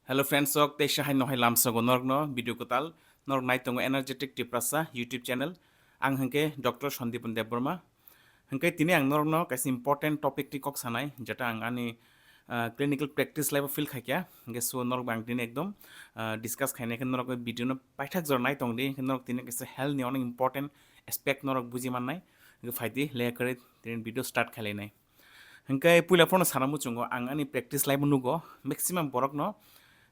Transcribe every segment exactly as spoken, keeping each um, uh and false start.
Hello friends, sok teisa hai nohai lamsogo norokno video kwtal. Norok nai tongo Energetic Tiprasa YouTube channel. Ang hwnkhe Doctor Sandipan Debbarma. Hwnkhe tini ang norokno kaisa important topic ni kok sanai, jeta ang ani, ah, clinical practice life o feel khaikya. Hwnkhe so norok bai ang tini ekdom, ah, discuss khainai khe norok video no paithak jora nai tongdi, hwnkhe norok tini kaisa health ni onek important aspect norok buji mannai. Hwnkhe phaidi leya kwrwi tini video start khailai nai. Hwnkhe puila phano sana muchungo ang ani practice life o nugo, maximum borokno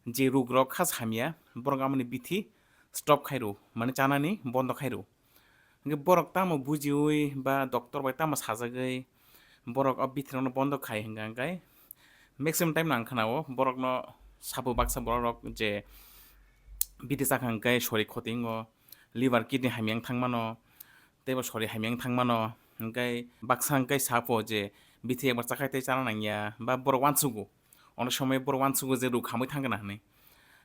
je ruk rok khas hamya, borok amoni bithi stop khairo, mane chanani bondo khairo. Hwnkhe borok tamo bujiwi ba doctor bai tamo sajagwi borok o bithi rokno bondo khai hwnkha hwnkhe maximum time no ang khnao borokno sabu baksa borok rok je bithi chakha hwnkhe sori khoti wngo, liver kidney hamya wng thangmano, teibo sori hamya wng thangmano, hwnkhe baksa hwnkhe sapo je bithi ekbar chakhai tei chana nangya ba borok uansugo, ono somoi borok uansugo je ruk hamwi thangna hwnwi.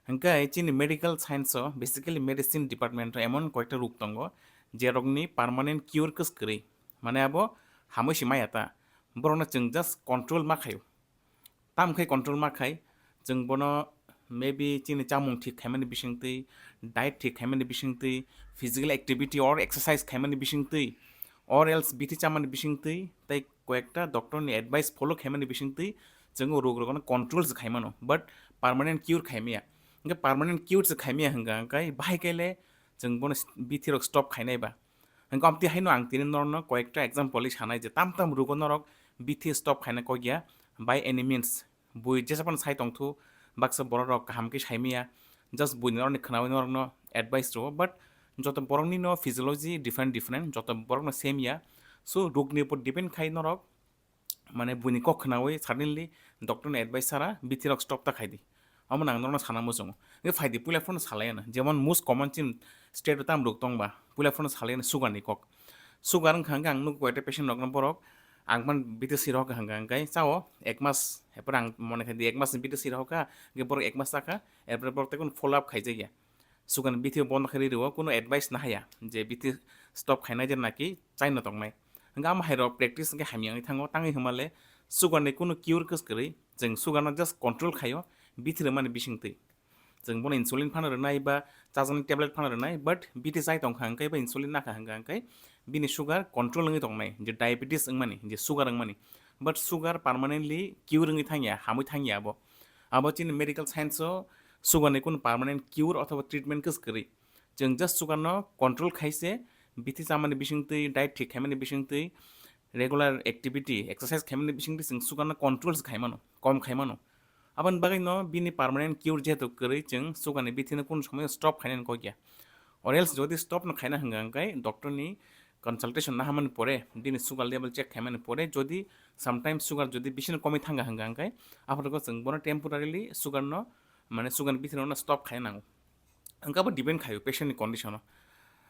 Hwnkhe chini medical science o, basically medicine department o emon koyekta ruk tongo, je rokni permanent cure kwskwrwi, mane abo hamwi se maya ta, borokno chwng just control ma khaio. Tam khai control ma khai, chwng bono maybe chini chamung thik khaimani bisingtwi, diet thik khaimani bisingtwi, physical activity or exercise khaimani bisingtwi, or else bithi chamani bisingtwi, tei koyekta doctor ni advice follow khaimani bisingtwi chwng o rog rogno control se khaimano, but permanent cure khaimaya. Hwnkhe permanent cure se khaimaya hwnkha hwnkhe bahai khe le chwng bono bithi rok stop khainai ba. Hwnkhe amtwi haino ang tini norokno koyekta example wi sanai je tam tam rogo norok bithi stop khaina kok ya by any means. Bui jesa phano sai tongthu, baksa borok rok kaham khe saimaya, just buini norokni khwnawi norokno advice rwo, but joto borokni no physiology different different, joto borokno same ya. So rokni upor depend khai norok, mane buini kok khwnawi suddenly doctor ni advice sara bithi rok stop ta khaidi. Omo nang norokno sana muchungo. Hwnkhe phaidi puila phano salai ano. Jemon most common chin state o tam rok tongba, puila phano salai ano sugar ni kok. Sugar wngkha hwnkhe ang nugo koyekta patient rokno borok, ang man bithi sirok hwnkha hwnkhe chao ek mas, erpore ang mone khai di ek mas ni bithi sirok kha, hwnkhe borok ek mas chakha, erpore borok tei follow up khaijakya. Sugar ni bithi bondo khe rw, kuno advice nahaya je bithi stop khainai je naki chaino tongnai. Hwnkhe amo hai rok practice hwnkhe hamya wngwi thango, tangwi hwnmale sugar ni kuno cure kwskwrwi, chwng sugar no just control khaio bithi rwmani bisingtwi. Chwng bono insulin phano rwnai ba chajaknai tablet phano rwnai, but bithi chai tongkha hwnkhe ba insulin nakha hwnkha hwnkhe bini sugar control wngwi tongnai, je diabetes wngmani, je sugar wngmani. But sugar permanently cure wngwi thangya, hamwi thangya abo. Abo chini medical science o sugar ni kuno permanent cure othoba treatment kwskwrwi. Chwng just sugar no control khaise, bithi chamani bisingtwi, diet thik khaimani bisingtwi, regular activity, exercise khaimani bisingtwi chwng sugar no control se khaimano, kom khaimano. Aboni bagwi no bini permanent cure jehetu kwrwi, chwng sugar ni bithi no kuno somoy stop khainani kok ya. Or else jodi stop no khaina hwnkha hwnkhe doctor ni consultation nahamani pore, bini sugar level check khaimani pore, jodi sometimes sugar jodi bisino komwi thangkha hwnkha hwnkhe, aphuru chwng bono temporarily sugar no, mane sugar ni bithi no stop khaina nango. Hwnkhe abo depend khaio patient ni condition o.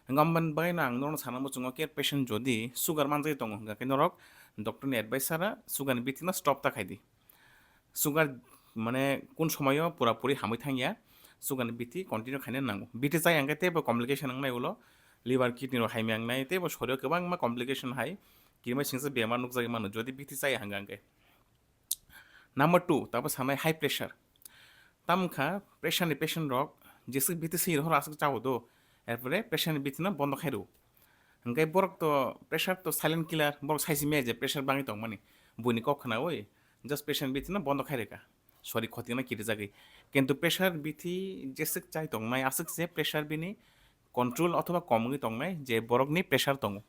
Hwnkhe aboni bagwi no ang norokno sana muchungo, care patient jodi sugar manjagwi tongo hwnkha khe norok doctor ni advice sara sugar ni bithi no stop ta khaidi. Sugar mane kun somoyo pura puri hamwi thangya, sugar ni bithi continue khaina nango. Bithi chaya hwnkhe teibo complication wngnai ulo, liver, kidney rok hamya wngnai, teibo sorio kwbangma complication hai, kirima singsa bemar nukjagwi mano jodi bithi chaya hwnkha hwnkhe. Number two, tabo sanai high pressure. Tamo wngkha pressure ni patient rok jeswk bithi swi rohor aswk chao do, erpore pressure ni bithi no bondo khai rw. Hwnkhe borok to pressure to silent killer, borok sai si maya je pressure bangwi tongmani, buini kok khwnawi just pressure ni bithi no bondo khai rwkha, sori khoti no kirijagwi. Kintu pressure bithi jeswk chai tongnai aswk se pressure bini control othoba kom wngwi tongnai je borokni pressure tongo.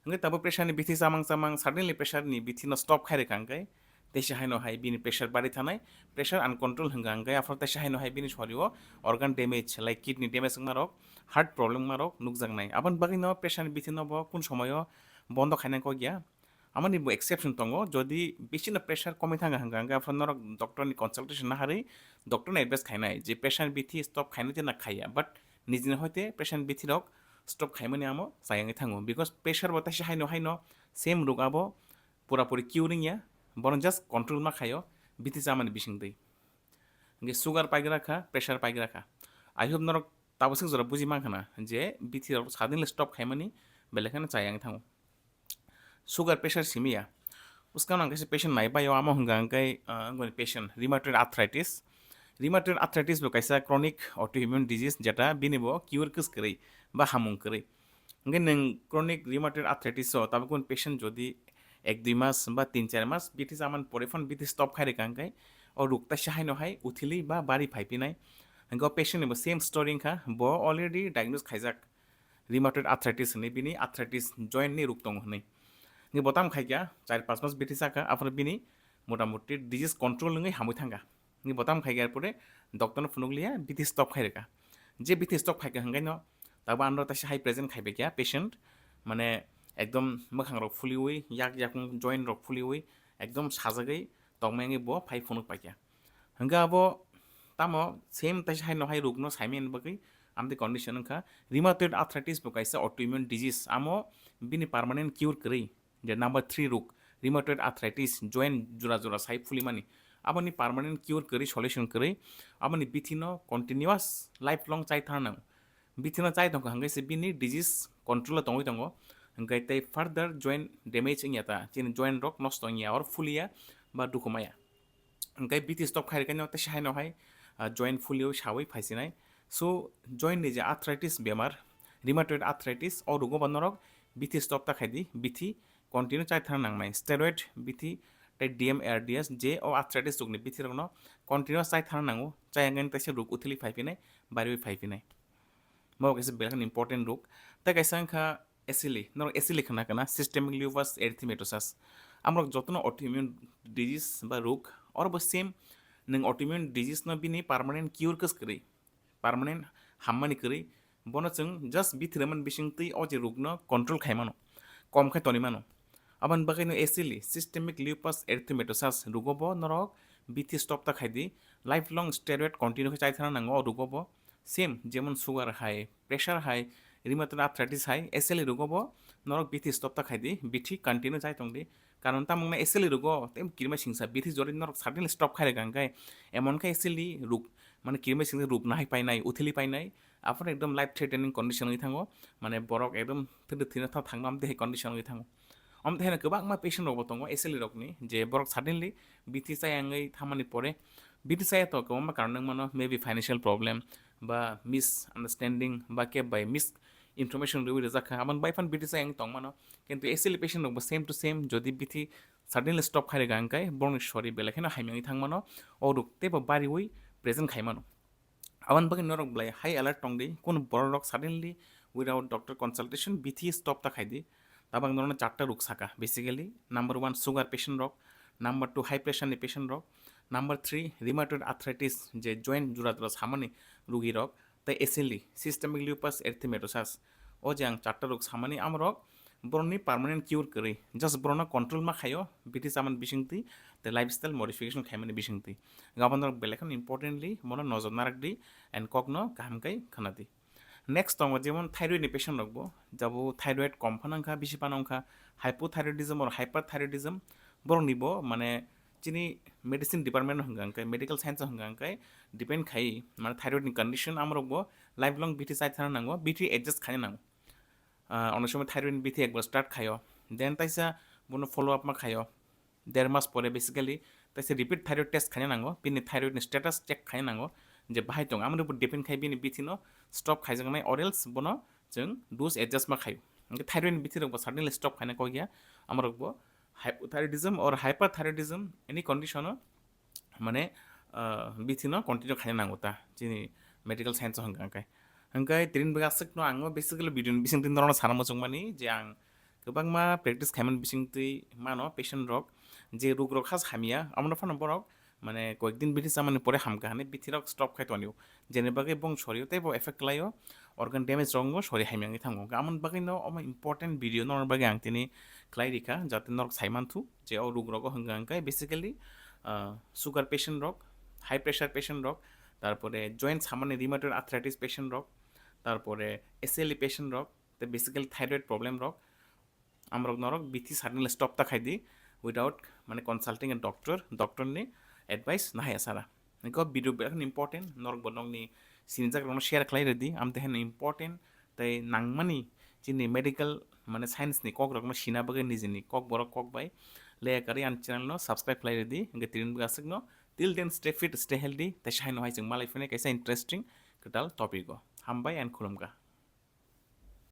Hwnkhe tabuk pressure ni bithi chamang chamang, suddenly pressure ni bithi no stop khai rwkha hwnkhe, teisa haino hai bini pressure bari thanai, pressure uncontrol hwnkha hwnkhe, aphuru teisa haino hai bini sorio organ damage, like kidney damage wngma rok, heart problem wngma rok nukjaknai. Aboni bagwi no pressure ni bithi no bo kun somoyo bondo khaina kok ya. Amoni bo exception tongo, jodi bisi no pressure komwi thangkha hwnkha hwnkhe, aphuru norok doctor ni consultation naharwi doctor ni advice khainai je pressure ni bithi stop khainai je na khaiya, but nijini hoite pressure ni bithi rok stop khaimani amo chayangwi thango, because pressure bo teisa haino haino same rok abo pura puri cure wngya, bono just control ma khaio bithi chamani bisingtwi. Hwnkhe sugar paigra kha, pressure paigra kha. I hope norok tabaswk jora buji mankha na je bithi rok suddenly stop khaimani belai kheno chayangwi thango. Sugar pressure simi ya. Bwskang ang kaisa patient nai bai o, amo hwnkha hwnkhe, ah, wngkha patient rheumatoid arthritis. Rheumatoid arthritis bo kaisa chronic autoimmune disease, jeta bini bo cure kis kwrwi ba hamung kwrwi. Hwnkhe nwng chronic rheumatoid arthritis o tabukun patient jodi ek dui mas ba tin char mas bithi chamani pore phano bithi stop khai rwkha hwnkhe o ruk taisa haino hai uthili ba bari phaiphinai. Hwnkhe o patient ni bo same story wngkha, bo already diagnose khaijak rheumatoid arthritis hwnwi, bini arthritis joint ni ruk tongo hwnwi. Hwnkhe bo tamo khaikha, char panch mas bithi chakha, aphuru bini motamuti disease control wngwi hamwi thangkha. Hwnkhe bo tamo khaikha, erpore doctor no phunukliya bithi stop khai rwkha. Je bithi stop khaikha hwnkhe no tabo ano taisa hai present khaibaikha patient, mane ekdom mwkhang rok phuliwi, yak yakung joint rok phuliwi, ekdom sajagwi tongmani bo phai phunuk paikha. Hwnkhe abo tamo same taisa haino hai rukno saimani bagwi amtwi condition wngkha rheumatoid arthritis bo kaisa autoimmune disease, amo bini permanent cure kwrwi, je number three ruk rheumatoid arthritis, joint jora jora sai phulimani, aboni permanent cure kwrwi, solution kwrwi, aboni bithino continuous lifelong chai thang nango. Bithino chai tongkha hwnkhe se bini disease control o tongwi tongo, hwnkhe tei further joint damage wngya ta, chini joint rok nosto wngya, or phuliya ba dukhu maya. Hwnkhe bithi stop khai rwkhe no teisa haino hai, ah, joint phulio sawi phaisinai. So joint ni je arthritis bemar, rheumatoid arthritis, o rogo bo norok bithi stop ta khaidi, bithi continue chai thang nangnai. Steroid bithi tei D M A R D S je o arthritis rokni bithi rokno continue chai thang nango, chai wngkhe teisa ruk uthili phaiphinai, bariwi phaiphinai. Mo kaisa belai important ruk. Tei kaisa wngkha S L E, norok S L E khna kana, systemic lupus erythematosus. Amrok jotono autoimmune disease ba ruk, oro bo same, nwng autoimmune disease no bini permanent cure kis kwrwi, permanent hammani kwrwi, bono chwng just bithi rwmani bisingtwi o je rukno control khai mano, kom khai toni mano. Aboni bagwi no S L E, systemic lupus erythematosus, rugo bo norok bithi stop ta khaidi, lifelong steroid continue khe chai thana nango o rugo bo. Same, jemon sugar hai, pressure hai, rheumatoid arthritis hai, S L E rogo bo norok bithi stop ta khaidi, bithi continue chai tongdi. Karon tamo wngkha S L E rogo tei kirima singsa bithi jori norok suddenly stop khai rwkha hwnkhe, emon khe S L E ruk, mane kirima singsa ruk nahai painai, uthili painai, aphano ekdom life threatening condition wngwi thango, mane borok ekdom thwdw thwina tha thangno amtwi hai condition wngwi thango. Amtwi haino kwbangma patient rokbo tongo S L E rokni, je borok suddenly bithi chaya wngwi thamani pore, bithi chaya to kwbangma karon wngmano, maybe financial problem, ba misunderstanding, ba khe bai misinformation rwi rwjak kha, aboni bai phano bithi chaya wngwi tongmano. Kintu S L E patient rokbo same to same, jodi bithi suddenly stop khai rwkha hwnkhe, borokni sori belai kheno hamya wngwi thangmano, o ruk teibo bariwi present khai mano. Aboni bagwi norok belai high alert tongdi, kunu borok rok suddenly without doctor consultation bithi stop ta khaidi. Tabang norokno charta ruk saka, basically, number one, sugar patient rok, number two, high pressure ni patient rok, number three, rheumatoid arthritis, je joint jora jora samani rugi rok, tei S L E, systemic lupus erythematosus. O je ang charta rok samani, amorok borokni permanent cure kwrwi, just borokno control ma khaio, bithi chamani bisingtwi, tei lifestyle modification khaimani bisingtwi. Gabon rok belai kheno importantly, bono nojor narakdi and kokno kaham khe khnadi. Next tongo jemon thyroid ni patient rok bo, jabo thyroid kom phano wngkha, bisi phano wngkha, hypothyroidism or hyperthyroidism, borok ni bo mane chini medicine department no hwnka hwnkhe, medical science o hwnka hwnkhe, depend khai mane thyroid ni condition, amorok bo lifelong bithi chai thana nango, bithi adjust khaina nango. Ah, onek somoi thyroid ni bithi ekbar start khaio, then taisa bono follow up ma khaio, der mas pore basically taisa repeat thyroid test khaina nango, bini thyroid ni status check khaina nango, je bahai tong, amoni bo depend khai bini bithi no stop khaijaknai, or else bono chwng dose adjust ma khaio. Hwnkhe thyroid ni bithi rok bo suddenly stop khaina kok ya, amorok bo hypothyroidism or hyperthyroidism, any condition o mane, ah, bithi no continue khaina nango ta, chini medical science o hwnka hwnkhe. Hwnkhe tini bagwi aswk no ang basically video ni bisingtwi norok no sana muchung mani je ang kwbangma practice khaimani bisingtwi mano patient rok, je ruk rok has hamya, amo no phano borok mane koyek din bithi chamani pore hamkha hinwi bithi rok stop khai tonio, jeni bagwi bong sorio tei bo effect khlaio, organ damage rok wngbo sori hamya wngwi thango. Amoni bagwi no omo important video norok bagwi ang tini khlai rikha, jate norok sai manthu je o ruk rogo hwnka hwnkhe basically, ah, sugar patient rok, high pressure patient rok, tarpore joint samani rheumatoid arthritis patient rok, tarpore S L E patient rok, tei basically thyroid problem rok, amrok norok bithi suddenly stop ta khaidi without mane consulting a doctor, doctor ni advice nahaya sara. Niko video belai important, norok bo nokni sinijak rokno share khlai rwdi, amtwi haino important tei nangmani chini medical mane science ni kok rokno sina bagwi nijini kok borok kok bai leya karwi ang channel no subscribe khlai rwdi, hwnkhe tini bagwi aswk no Till then, stay fit, stay healthy. Tei saino hai chwng malai phini kaisa interesting kwtal topic o. Hambai and khulumkha.